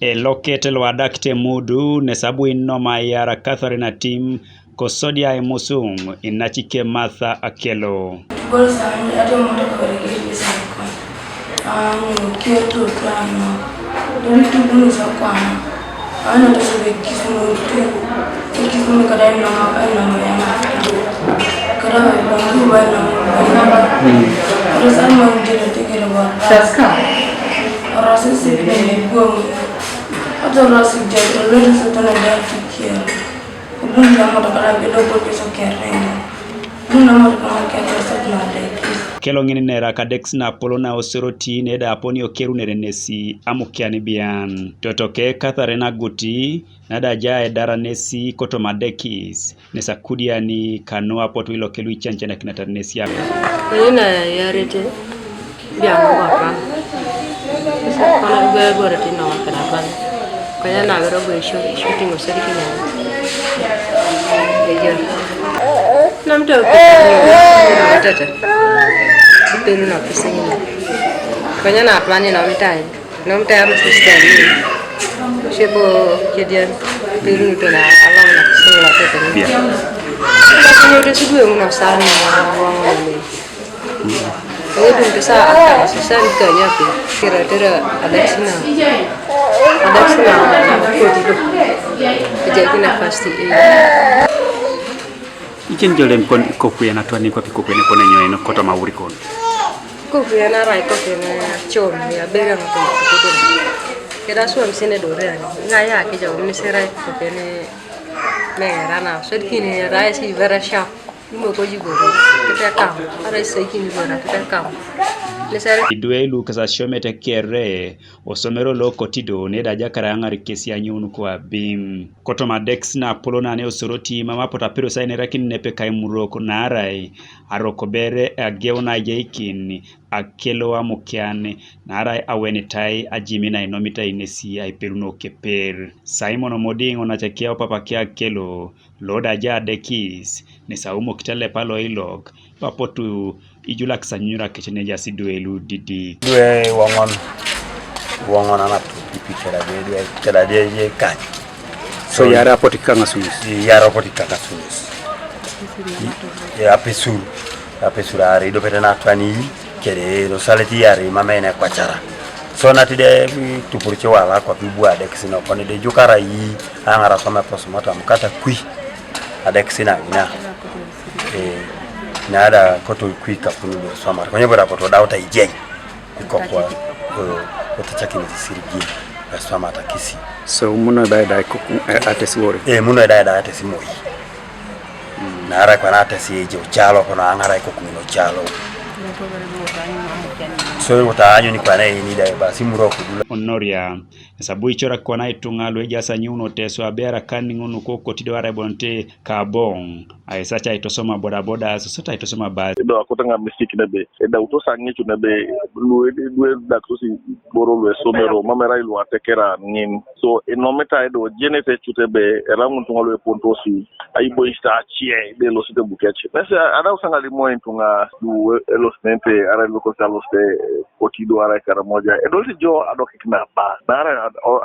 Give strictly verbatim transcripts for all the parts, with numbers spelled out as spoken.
Eloket lo adakit emudu nes abu inom ayar Catherine Atim kosodi aimusuŋ inacike Martha Akello. Akello ŋin nera kadekis na apolon na Osoroti neda aponi okerunere nesi amukian bian. Totoke Catherine Aguti nada ja edara nesi kotoma adekis nesi akudiani kanu apotu iloke lu icancanakinatar nesi abe. Konye na yarete biaŋ ko apaŋ. Kona gwe bore ti no kena apaŋ. Konye na bero gwe shooting osodi kinya. Ejo. Namta okete. Tete. Pelu na kusiŋ. Konye na apaŋ ni na mitai. Nom te am sister ni. Shebo kedian. Piru to na alom na kusula tete ni. Kasi ni te sudu emu na sani na wangu ni. Odu te sa aka sa ni ka nya pe. Tira tira adakis na. Adakis na koti do. Ija kina fasti. Ijen jolem kon ikokuyen atwani kwape ikokuyen epone nyoin kotoma wurikon. Ikokuyen arai ikokuyen acom aberia ŋutu kokuyen. Keda aswam sine dore ani ŋa ya kija wamisira ikokuyen meŋera na sodikin erai si very sharp. Imokoji boro kitekam arai saikini boro kitekam. Nisere. Idwe lu kasasiomete kere osomero lo kotido neda ajakar ayaŋar kesi anyuun ko abim. Kotoma adekis na apolon na ne Osoroti mam apotu apedos ainerekin nepe ka imurok naarai arokobere ageun aijaikin Akello amukian naarai awenitai ajimin ainomitai nesi aiperuno keper. Simon Omodiŋ onacakia opapake Akello loda aja adekis nesi aumokit elepa loilok papotu ijulakis anyunyura kec nejaas idwe ludidik. Idwe iwoŋon, iwoŋon anapit pipi kedade idwe kedade ikany. So yara apot ikaŋasunus. Yara apot ikaŋasunus. Apesur, apesur aare idopete natwani kede erosalet iare imamei nekwacara. So natide tupur ciwala kwapi bu adekis nokon ide jukara yi aŋara some postmortem kata kwi adekis na ina. Eh, nada koto kwi kapunu do swamar konye bora koto dauta ijeny. Ikokwa otacakinit isirigin eswamata kisi. So muno edaida ikoku atesi wore. Eh, muno edaida atesi moi. Nara kwana atesi eje ocalo kono aŋara ikoku ŋin ocalo. So utaanyuni kwana eini da basi muro kudula. Onoria esabu icorak kwana ituŋa luejaas anyuuno teso abiara kaniŋun kokotido arebonte kaboŋ. Aisac aitosoma bodaboda sosot aitosoma bas. Edo akotaŋa misik nebe edautos aŋicu nebe luedaktos iboro luesomero mam erai luatekera ŋin. So inomita edo jenete cut ebe erai ŋun tuŋa luepontosi aiboisit acie de elosite bukec nesi adau saŋa limoin tuŋa lu elosinente arai lukosi alosite kotido arai karamoja edolite jo adokik naba naarai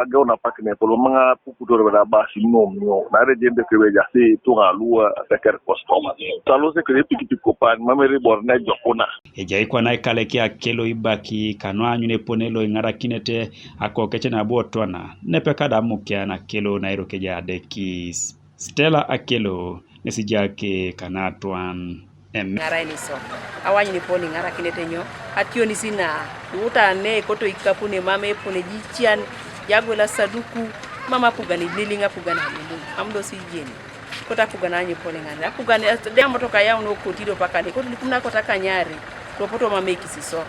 ageu napak nepolo maŋa pukutore beda basi nom nio naarai jenete kebe jasi tuŋa lu ateker kostoma talose kede pikipik kopan mamere bor nejokuna. Ejai kwana ikaleke Akello ibaki kanu aanyun epone lo iŋarakinete akokec nabo otwana nepe kada amukian Akello nairo kejai adekis. Stella Akello nesijake kanatwan. Eme. Ŋarain iso awanyuni poni ŋarakinete nyo ationis na iwuta ne koto ikapune mam epone jician jagwel asaduku mam apugan idiliŋ apugan amumu amudos ijeni. Kota kuga na nyepole ŋare akuga de amotoka yaun okoti do pakane koti likum na kota kanyare topoto mama ekisiso.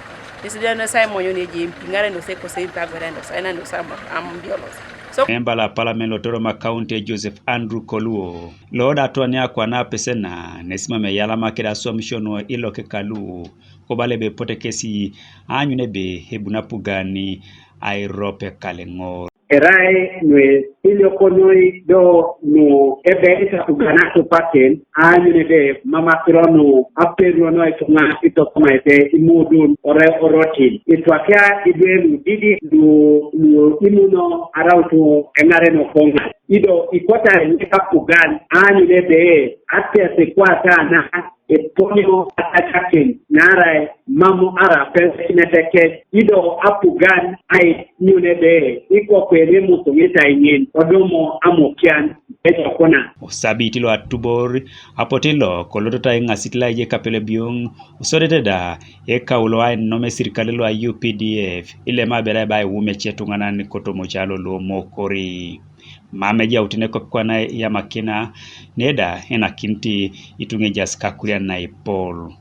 Nesi de nesa emonyo ne je empi ŋare nose kose empi agwera ndosa ena ndosa ambiolos. So memba la parliament lo Toroma County Joseph Andrew Koluo lo da twania kwana pesena nesimame yalama keda aswamishono iloke kalu kobale be pote kesi anyune be hebuna pugani airope kaleŋor. Erai nwe iliokonoi do nu ebe itapugan atupakin, aanyun ebe mam akiro nu aperuo noi tunga itosomaete imudun ore orotin. Itwakia idwe lu didi lu, lu imuno arautu eng'aren okonga. Ido ikotai ikapugan aanyun ebe atesi kwata na eponio atacakin naarai mam ara peresinete kec. Ido apugan ainyun ebe ikoku ene imusuŋitai ŋin kodomo amukian ejokuna. Osabiti lo atubor, apote lo kolotota eŋasit lo aije Kapelebyong, osodete da ekau lo ainom esirikali lo a U P D F ilema bera eba iwum ece tuŋanan kotomoca lo luomokori. Mam ejautene kop kwana iyamakina, neda enakinit ituŋa ejaas kakurian naipol.